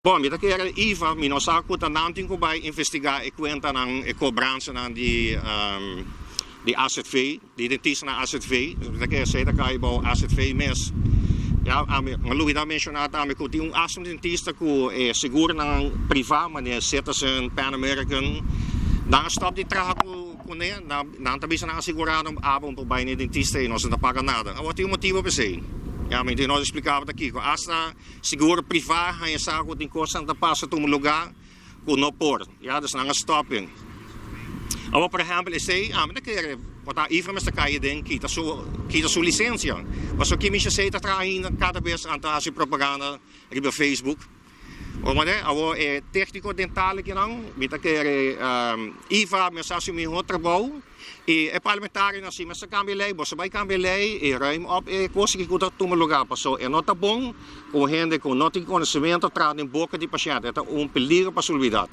Bon, mi ta kere IVA, mi no sa ku ta nan tin ku bai investigá e kuentanan, e kobransanan di di azv, di dentistanan azv. Mi ta kere esei ta kai bou azv mes. Ya, ami, mi a lubidá menshoná tambe ku tin un asta un dentista ku e seguronan privá, manera Citizen, Pan American, nan a stòp di traha ku kuné, nan nan ta bisa nan asegurado abo por bai na e dentista i nos no ta paga nada. Awor tin un motibu pa esei. Ya, mi tin nos expliká bo ta kiko. Asta Seguro privá haña sa ku tin kosnan ta pasa tuma lugá ku no por, ya, dus nan a stòp en. Awor, por ehèmpel, esei ami ta kere por ta Ifra mester kai aden kita su kita su lisensia, pasobra ki misha esei ta traha ainda kada bes nan ta hasi propaganda riba Facebook. Bo mane? Awor e tékniko dental akinan mi ta kere Ifra mester hasi un mihó trabou. I e parlamentarionan si mester kambia lei, boso bai kambia lei i ruim op e kos aki ku ta tuma lugar, paso e no ta bon ku un hende ku no tin konosementu traha den boka di pashènt, e ta un peligro pa salubridat.